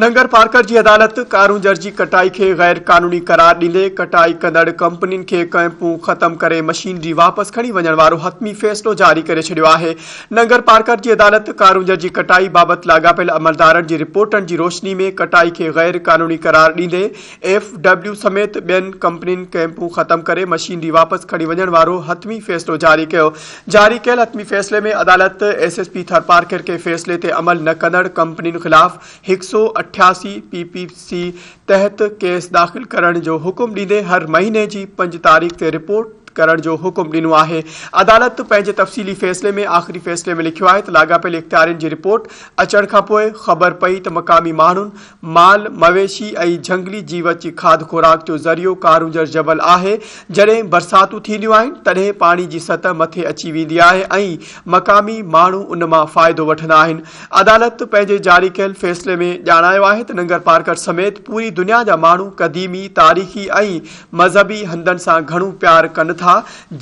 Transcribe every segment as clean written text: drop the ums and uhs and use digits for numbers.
ننگر پارڪر جي عدالت ڪارونجهر جي ڪٽائي کي غير قانوني قرار ڏيندي ڪٽائي ڪندڙ ڪمپنين کي ڪئمپون ختم ڪري مشينري واپس کڻي وڃڻ وارو حتمي فيصلو جاري ڪري ڇڏيو آهي. ننگر پارڪر جي عدالت ڪارونجهر جي ڪٽائي بابت لاڳاپيل عملدارن جي رپورٽن جي روشني ۾ ڪٽائي کي غير قانوني قرار ڏيندي ايف ڊبليو سميت ٻين ڪمپنين ڪئمپون ختم ڪري مشينري واپس کڻي وڃڻ وارو حتمي فيصلو جاري ڪيو. جاري ڪيل حتمي فيصلي ۾ عدالت ايس ايس پي ٿرپارڪر کي فيصلي تي عمل نه ڪندڙ ڪمپنين خلاف 188 پي پي سي تحت ڪيس داخل ڪرڻ جو حڪم ڏيندي هر مهيني جي پنج تاريخ تي رپورٽ ڪرڻ جو حڪم ڏنو آهي. عدالت پنهنجي تفصيلي فيصلي ۾ آخري فيصلي ۾ لکيو آهي ته لاڳاپيل اختيارين جي رپورٽ اچڻ کانپوء خبر پئي ته مقامي ماڻهن، مال مويشي ۽ جهنگلي جيوت جي کاڌ خوراڪ جو ذريعو ڪارونجهر جبل آهي، جڏهن برساتون ٿينديون آهن تڏهن پاڻي جي سطح مٿي اچي ويندي آهي ۽ مقامي ماڻهو ان مان فائدو وٺندا آهن. عدالت پنهنجي جاري ڪيل فيصلي ۾ ڄاڻايو آهي ته ننگرپارڪر سميت پوري دنيا جا ماڻهو قديمي، تاريخي ۽ مذهبي هنڌن سان گهڻو پيار ڪن ٿا،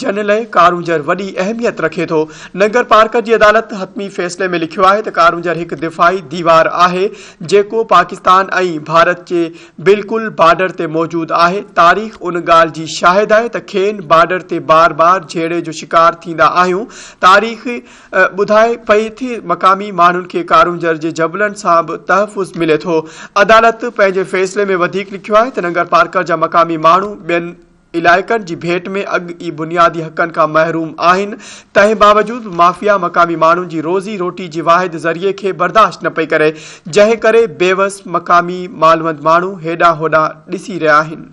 جن لئه ڪارونجهر وڏي اهميت رکي ٿو. ننگرپارڪر جي عدالت حتمي فيصلي ۾ لکيو آهي ته ڪارونجهر هڪ دفاعي ديوار آهي، جيڪو پاڪستان ۽ ڀارت جي بلڪل بارڊر تي موجود آهي، تاريخ ان ڳالهه جي شاهد آهي ته کين بارڊر تي بار بار جهيڙي جو شڪار ٿيندا آهيون، تاريخ ٻڌائي پئي ٿي مقامي ماڻهن کي ڪارونجهر جي جبلن سان به تحفظ ملي ٿو. عدالت پنهنجي فيصلي ۾ وڌيڪ لکيو آهي ته ننگرپارڪر جا مقامي ماڻهو ٻين علائقن جي ڀيٽ ۾ اڳ ئي بنيادي حقن کان محروم آهن تنهن باوجود به مافيا مقامي ماڻهن جي روزي روٽي جي واحد ذريعي کي برداشت نه پئي ڪري جنهن ڪري بيوس مقامي مالوند ماڻهو هيڏانهن هوڏانهن ڏسي رهيا آهن.